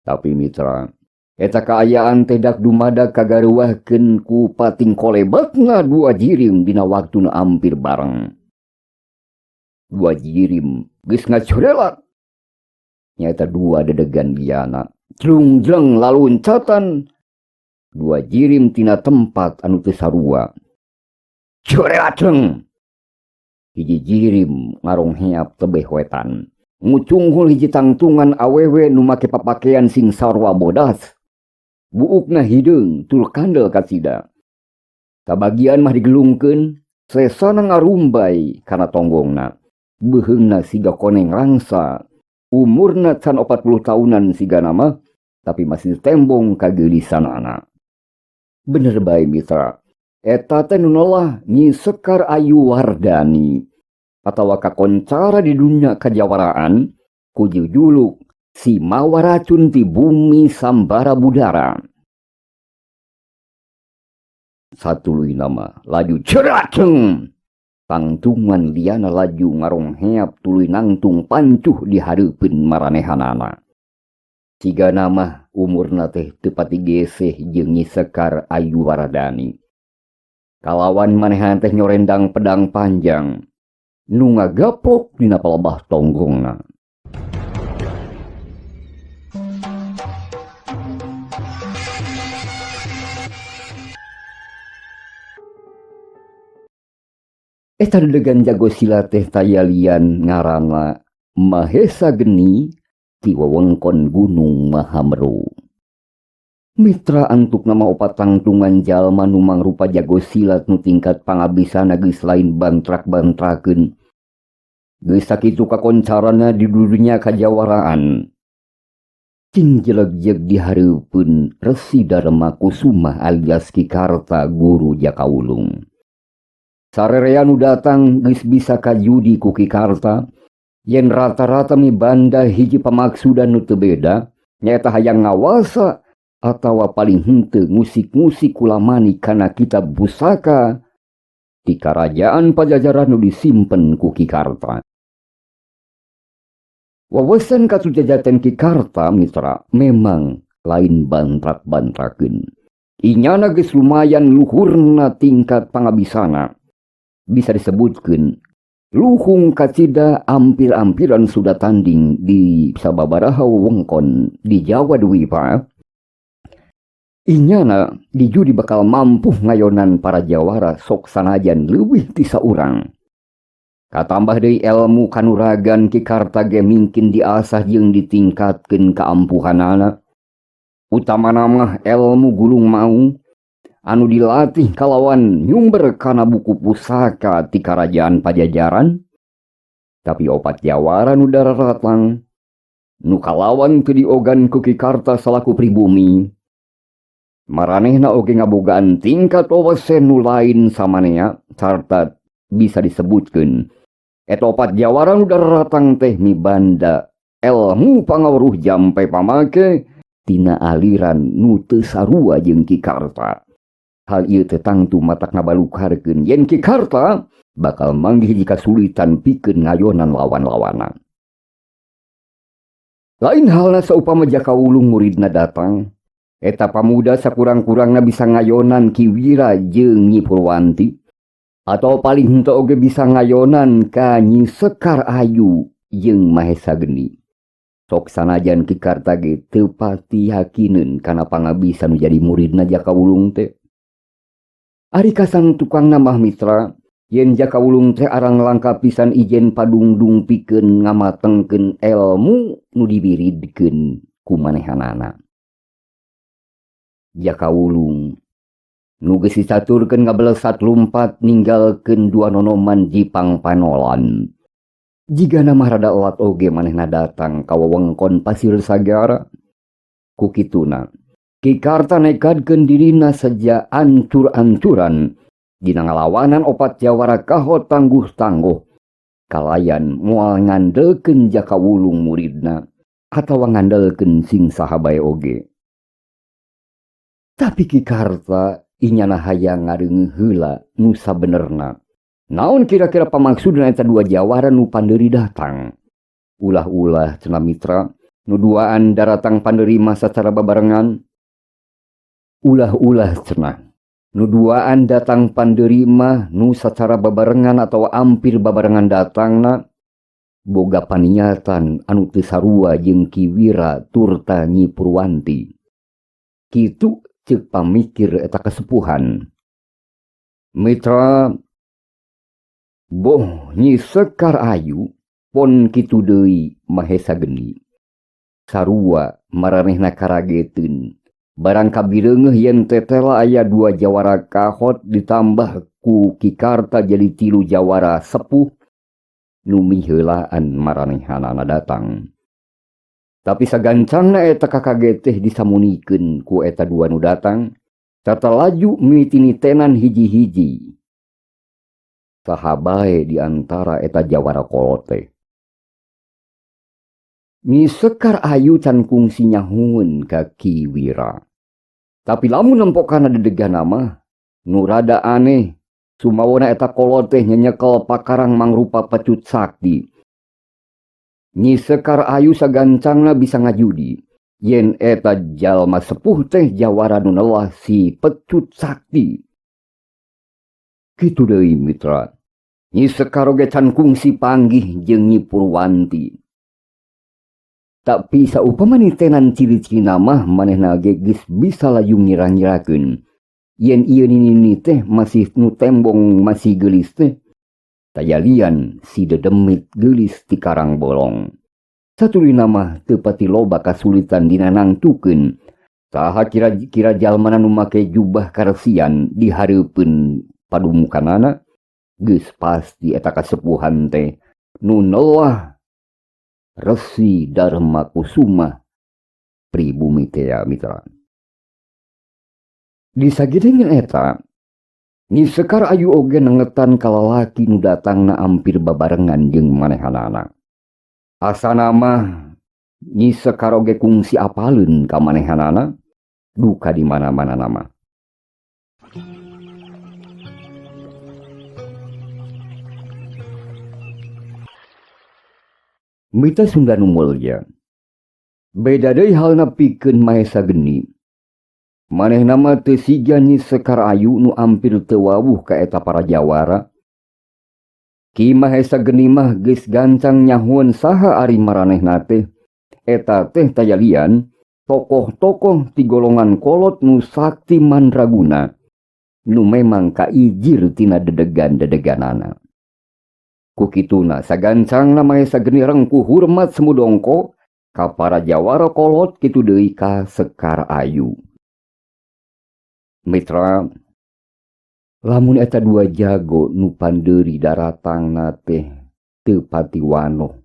[SPEAKER 1] Tapi mitra, eta kaayaan teh dak dumadak kagaruahkeun ku pating kolebatna dua jirim dina waktuna ampir bareng. Dua jirim geus ngacorelat. Nyaeta dua dedegan liana. Jlung-jleng laluncatan dua jirim tina tempat anu teu sarua. Corelat-leng. Hiji jirim ngarongheap tebeh wetan. Ngucunghul hiji tangtungan awewe nu make papakean sing sarua bodas. Buukna hideung tur kandel kacida. Kabagian mah digelungkeun, sesana ngarumbay kana tonggongna. Beuheungna siga koneng rangsa. Umurna can 40 tahunan siga nama, tapi masih tembong kageulisanana. Bener bae mitra. Eta teh nu nolah Nyi Sekar Ayu Wardani atawa kakoncara di dunia kajawaraan ku jujuluk si mawa racun ti bumi Sambara Budara. Satuluy nama laju ceraceng. Tangtungan liana laju ngarongheap tuluy nangtung pancuh di hareupeun maranehanana. Siga nama umurna teh teu pati geseh jeung Nyi Sekar Ayu Wardani. Kalawan manehan teh nyorendang pedang panjang nu ngagapok dina palebah tonggongna. Eta dedegan jago silat teh tayalian ngaranna Mahesa Geni ti wewengkon Gunung Mahameru. Mitra antuk nama opat tangtungan jalma nu mangrupa jago silat nu tingkat pangabisana geus lain bantrak-bantrakeun. Geus sakitu kakoncarana di dunya kajawaraan. Cing jelegjeg di hareupeun Resi Darma Kusuma alias Ki Karta guru Jaka Wulung. Sarerea nu datang geus bisa kajudi ku Ki Karta, yen rata-rata mibanda hiji pamaksudan nu teu beda, nyaeta hayang ngawasa atawa paling henteu ngusik-ngusik kulamani kana kitab pusaka di karajaan Pajajaran nu disimpen ku Ki Karta. Wawasan katujajaten Ki Karta, mitra, memang lain bantrak-bantrakeun. Inyana geus lumayan luhurna tingkat pangabisana. Bisa disebutkeun luhung kacida ampir-ampiran sudah tanding di sababaraha wewengkon di Jawa Dwipa. Inyana dijudi bakal mampu ngayonan para jawara sok sanajan leuwih ti saurang. Katambah deui ilmu kanuragan Ki Karta ge mingkin diasah jeung ditingkatkeun kaampuhanana. Utamana mah ilmu gulung maung anu dilatih kalawan nyumber kana buku pusaka ti karajaan Pajajaran. Tapi opat jawara nu daratang nu kalawan teu diogan ku Ki Karta salaku pribumi. Maranehna oge ngabogaan tingkat wawasan nu lain samanea sarta bisa disebutkeun eta opat jawara nu daratang teh mibanda ilmu pangaweruh jampe pamake tina aliran nu teu sarua jeung Ki Karta. Hal ieu teh tangtu matak ngabalukarkeun yen Ki Karta bakal manggih hiji kasulitan pikeun ngayonan lawan-lawanan. Lain halna saupama Jaka Wulung muridna datang, eta pamuda sakurang-kurangna bisa ngayonan Ki Wira jeung Nyi Purwanti, atau paling henteu oge bisa ngayonan ka Nyi Sekar Ayu jeung Mahesa Geni. Sok sanajan Ki Karta ge teu pati yakineun kana pangabisa nu jadi muridna Jaka Wulung teh. Ari kasang tukang nambah, mitra, yen Jaka Wulung teh arang langka pisan ijen padungdung pikeun ngamatengkeun elmu nu diwiridkeun ku manehanana. Jaka Wulung nu geus dicaturkeun ngabelesat lumpat ninggalkeun dua nonoman Jipang Panolan. Jigana mah rada elat oge manehna datang ka wewengkon Pasir Sagara. Ku kituna, Ki Karta nekadkeun dirina saja ancur-ancuran dina ngalawanan opat jawara kahot tangguh-tangguh. Kalayan moal ngandelkeun Jaka Wulung muridna atawa ngandelkeun sing saha bae oge. Tapi Ki Karta inyana hayang ngareungeuh heula nu sabenerna. Naon kira-kira pamaksudna eta dua jawara nu pandeuri datang? Ulah-ulah cenah, mitra, nu duaan daratang pandeuri mah sacara babarengan. Ulah-ulah cenah nu duaan datang pandeuri mah nu sacara babarengan atau ampir babarengan datangna boga paniatan anu teu sarua jeung Ki Wira turta Nyi Purwanti. Kitu ceuk pamikir eta kesepuhan. Mitra, boh Nyi Sekar Ayu pon kitu deui Mahesa Geni. Sarua maranehna karageteun. Barang kabireungeuh yen tetela aya dua jawara kahot ditambah ku Ki Karta jadi tilu jawara sepuh nu miheulaan maranehanana datang. Tapi sagancangna eta kakaget teh disamunikeun ku eta dua nu datang, sarta laju mimiti nitenan hiji-hiji. Saha bae di antara eta jawara kolot teh. Nyi Sekar Ayu can kungsi nyahueun ka Ki Wira. Tapi lamun nempokana dedegana mah nu rada aneh, sumawona eta kolot teh nyenyekel pakarang mangrupa pecut sakti. Nyi Sekar Ayu sagancangna bisa ngajudi yen eta jalma sepuh teh jawara nu nelah si pecut sakti. Kitu deui, mitra. Nyi Sekar oge can kungsi panggih jeung Nyi Purwanti. Tapi saupama nitenan ciri-ciri mah manehna ge geus bisa laju ngira-ngirakeun yen ieu nini teh masih nu tembong masih geulis teh tayalian si dedemit geulis ti Karang Bolong. Satuluyna mah teu pati loba kasulitan dina nangtukeun saha kira-kira jalmana nu make jubah karesian di hareupeun padumukanana, geus pasti eta kasepuhan teh nu nelah Resi Dharma Kusuma pribumi teh mitra. Disagidengeun eta Nyi Sekar Ayu oge nengetan ka lalaki nu datangna ampir babarengan jeung manehanana. Asana mah Nyi Sekar oge kungsi apaleun ka manehanana duka di mana-mana nama. Mita Sunda nu mulya. Beda deui halna pikeun Mahesa Geni. Manehna mah teu siga Nyi Sekar Ayu nu ampir teu wawuh ka eta para jawara. Ki Mahesa Geni mah geus gancang nyahueun saha ari maranehna teh. Eta teh tayalian tokoh-tokoh ti golongan kolot nu sakti mandraguna nu memang kaijir tina dedegan-dedeganana. Ku kituna sagancangna Mahesa Geni rengkuh hormat semudongko ka para jawara kolot kitu deui ka Sekar Ayu. Mitra, lamun eta dua jago nu pandeuri daratangna teh teu patiwanoh.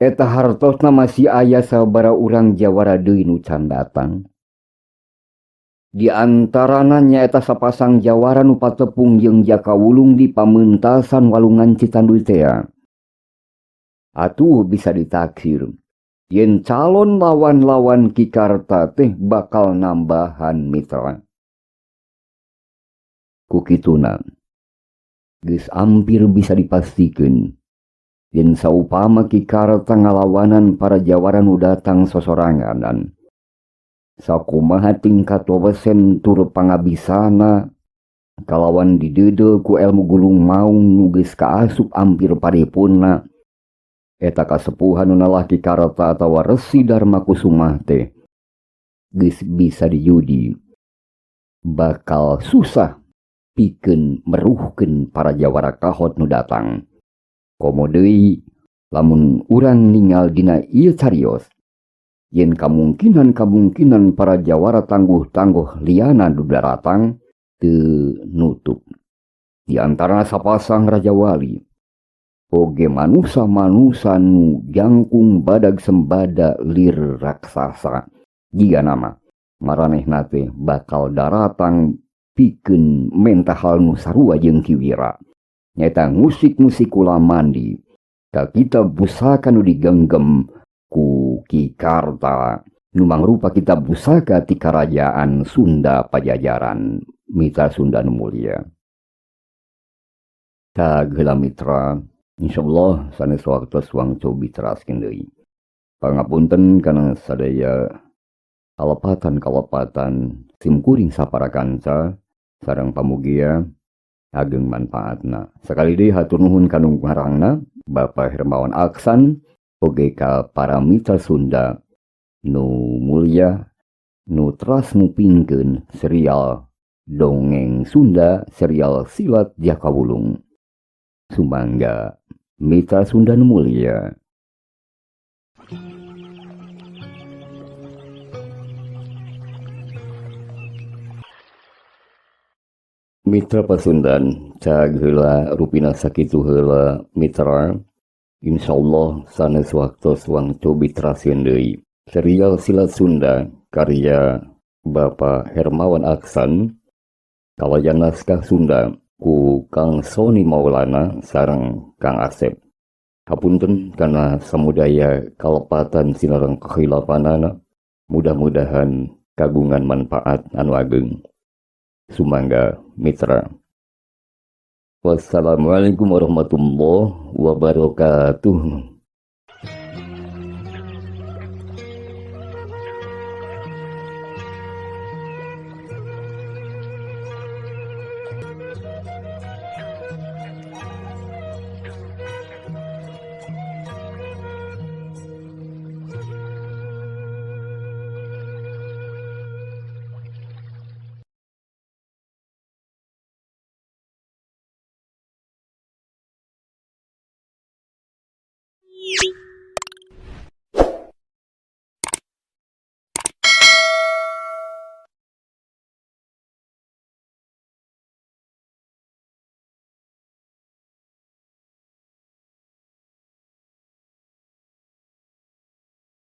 [SPEAKER 1] Eta hartosna masih aya sababaraha urang jawara deui nu can datang. Di antarana nyaeta sapasang jawara nu patepung jeung Jaka Wulung di pamentasan Walungan Citanduy tea. Atuh bisa ditaksir yen calon lawan-lawan Ki Karta teh bakal nambahan mitra. Ku kituna geus ampir bisa dipastikeun yen saupama Ki Karta ngalawanan para jawara nu datang sosoranganan. Sakumaha tingkat wewesen tur pangabisana kalawan dideudeuh ku elmu gulung maung nu geus kaasup ampir paripurna. Eta kasepuhan nu nalah Ki Karta atawa Resi Dharma Kusuma teh geus bisa dijudi bakal susah pikeun meruhkeun para jawara kahot nu datang. Komo deui lamun urang ningal dina ieu carios yen kamungkinan-kamungkinan para jawara tangguh-tangguh liana nu daratang teu nutup. Di antara sapasang Raja Wali oge manusa-manusa nu jangkung badag sembada lir raksasa jiga nama maranehna teh bakal daratang pikeun menta hal nu sarua jeung Ki Wira nyaeta ngusik-ngusik kula mandi ka kitab pusaka nu digenggem ku Ki Karta nu mangrupa kitab pusaka ti karajaan Sunda Pajajaran. Mitra Sunda nu mulia, tag heula mitra, insyaallah sanes waktos wangcobi teraskeun deui. Pangapunten kana sadaya kalepatan-kalepatan simkuring sapara kanca sareng pamugia ageng manfaatna. Sakali deui hatur nuhun kanu ngarangna Bapak Hermawan Aksan oge ka para mitra Sunda nu mulia nu teras mupingkeun serial dongeng Sunda, serial silat Jaka Wulung. Sumangga mitra Sunda nu mulia. Mitra Pasundan cag heula rupina sakitu heula mitra. Insyaallah sanes waktos wangcobi teraskeun deui. Serial Silat Sunda karya Bapak Hermawan Aksan kalayan naskah Sunda ku Kang Sony Maulana sareng Kang Asep. Hapunten kana samudaya kalepatan sinareng kehilapanana, mudah-mudahan kagungan manfaat anu ageng. Sumangga mitra. Wassalamualaikum warahmatullahi wabarakatuh.
[SPEAKER 2] You